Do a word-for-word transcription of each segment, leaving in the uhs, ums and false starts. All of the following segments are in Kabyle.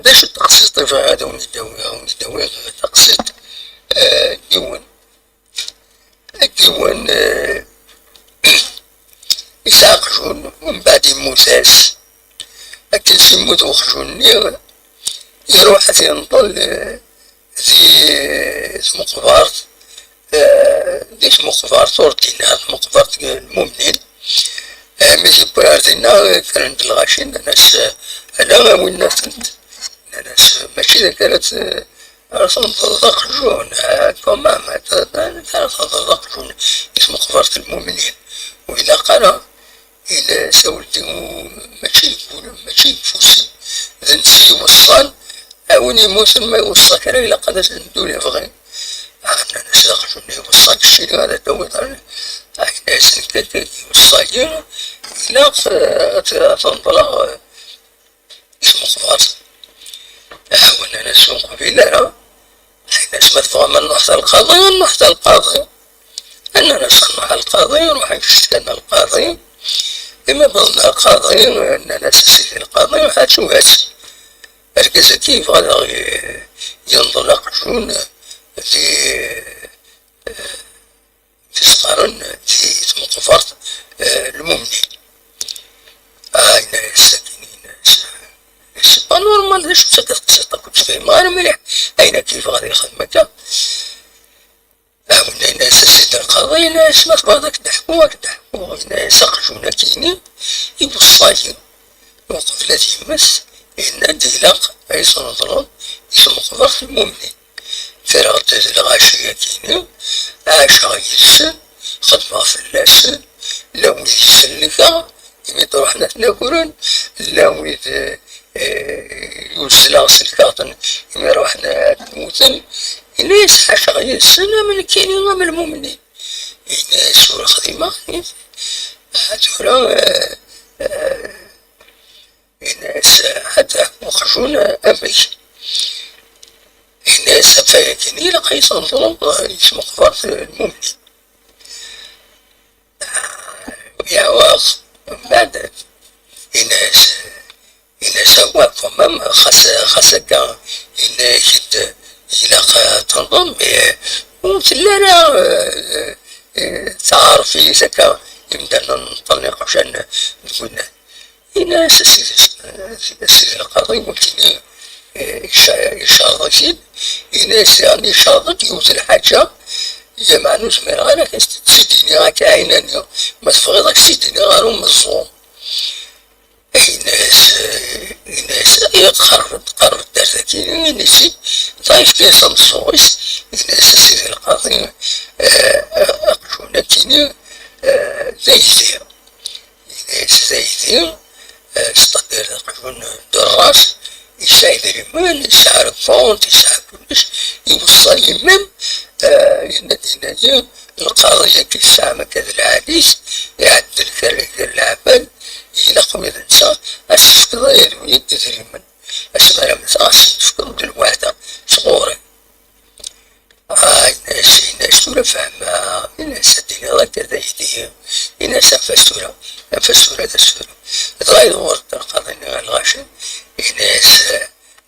D acu d taqsiṭ i bɣiɣ ad awen-d-awiɣ? Ad awen-d-awiɣ taqsiṭ, eh, n yiwen, n yiwen, eh, yesɛa aqjun, mbeɛd yemmut-as. Akken s-yemmut uqjun-nni, iruḥ ad t-yenṭel, eh, di tmeqbert, eh, di tmeqbert ur dinna, tmeqbert n lmumnin. Eh, mi yewwi ar dinna, kkren-d lɣaci, nnan-as, eh, ala, awin-atent. Nnan-as, eh, mačči d akka ara t-, ara tenṭleḍ aqjun, eh, quand même, ara tenṭleḍ aqjun di tmeqbert n lmumnin. Ur ilaq ara. Yenna-as, a weldi, mačči deg wul-im, mačči deg ufus-im, d netta i iweṣṣan. A win yemmuten ma iweṣṣa kra, ilaq ad as-neddu lebɣi. Ah, nnan-as, d aqjun i iweṣṣa, keččini ad d-tawiḍ ar-, ah, yenna-as, nekk akka i iweṣṣa-yi, ilaq, eh, ad t-, ad t-neḍleɣ, eh, i tmeqbert. Ah, nnan-as, ur neqbil ara. Nnan-as, ma tebɣam ad nruḥ ar lqaḍi, ad nruḥ ar lqaḍi. Nnan-as, ad nruḥ ar lqaḍi, ruḥen cetkan ar lqaḍi. Imi wwḍen ar lqaḍi, nnan-as, a sidi lqaḍi, ḥaǧu-as. Argaz-agi yebɣa ad aɣ-, yenḍel aqjun di, di s-qqaren di tmeqbert, eh, lmumnin. Ah, yenna-as akken, yenna-as, c'est pas normal, d acu-tt akka teqsiṭ akk ur tt-fhimeɣ ara mliḥ. Ayen akka yebɣa ad yexdem akka. Ah, winna yenna-as a sidi lqaḍi, yenna-as ma tebɣiḍ ad k-d-ḥkuɣ, ad k-d-ḥkuɣ. Yenna-as aqjun-agi-ni iweṣṣa-yi. Uqbel ad yemmet, yenna-d ilaq ad yi-tneḍleḍ i tmeqbert lmumnin. Ffreɣ-d d lɣaci-agi-ni, ɛaceɣ yid-sen, xedmeɣ fell-asen, llan wid i sellkeɣ, imi d-ruḥen ad ten-agren, llan wid, eh, i uselleɣ sellkeɣ-ten, imi ruḥen ad mmuten. Yenna-yas, ɛaceɣ yid-sen am nekkini am lmumnin. Yenna-yas, ur xdimeɣ, ah, tura, eh, eh, Yenna-as, hata uqjun amek? Yenna-as, ata yakan ilaq ad yi-tneḍleḍ i tmeqbert lmumnin. Yeɛweq, mbeɛd yenna-as, yenna-as, awa, quand même, xas, xas akka, yenna-ak-d ilaq ad tenḍem, mais ur telli ara, eh, eh, taɛerf-is akka, imdanen nṭellen iqjan deg winna. Yenna-as, a sidi, a sidi lqaḍi, wagini, eh, ica-, icerḍ-ak-id. Yenna-as, yeɛni icerḍ-d yiwet lḥaǧa, yeɛni ur zmireɣ ara ad k-tt-id-iniɣ akka ɛinani, ma tebɣiḍ ad k-tt-id-iniɣ ɣer umeẓẓuɣ. Yenna-as, eh, yenna-as, eh, qerreb-d, qerreb-d ar daki, ini-as-id, dɣa yefka-as ameẓẓuɣ-is, yenna-as, a sidi lqaḍi, eh, aqjun-agi-ni, eh, d aydi. Yenna-as d aydi, eh, c'est-à-dire aqjun de race, yesɛa idrimen, yesɛa lkont, yesɛa kullec, iweṣṣa-yi même, eh, yenna-d, yenna-yi, lqaḍi-agi tesɛam akka d lɛali-s, iɛeddel kra gar leɛbad, ilaq wid netta, ad s-tefkeḍ aya d wid idrimen. Asmi ara mmteɣ, ad sen-tefkeḍ d lweɛda sɣur-i. Ah, yenna-as, yenna-as, tura fehmeɣ. Yenna-as, ad d-tiniḍ akka d aydi. Yenna-as, anef-as tura. Anef-as tura, d asu tura. Dɣa yedɣur-d lqaḍi-nni ɣer lɣaci. Yenna-as,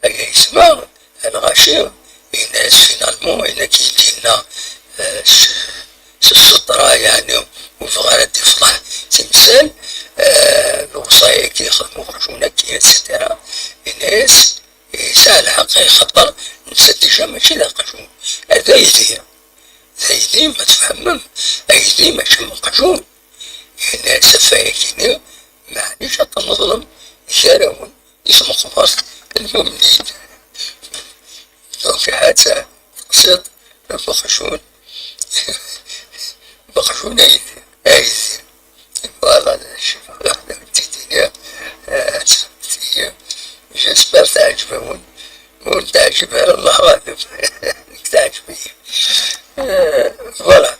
ay ayetma, a lɣaci. Yenna-as, finalement, ayen akka i d-yenna, eh, s, s sseṭra, yeɛni, ur bɣa ara ad d-ifḍeḥ timsal, eh, lewṣaya-agi ixdem uqjun-agi, et cetera. Yenna-as, yesɛa lḥeqq, axaṭer netta déjà mačči d aqjun. D aydi. D aydi, ma tfehmem. Aydi mačči d aqjun. Yenna-as, ɣef wayagi-ni, maɛlic ad tneḍlem gar-awen i tmeqbert n lmumnin. Donc, hata teqsiḍ n uqjun. Uqjun aydi, aydi. Voilà, d acu ara wen-tt-id-iniɣ. Eh, j'espère teɛǧeb-awen. Ma ur teɛǧib ara, Allahu aɛlam. Nekk teɛǧeb-iyi. Eh, voilà.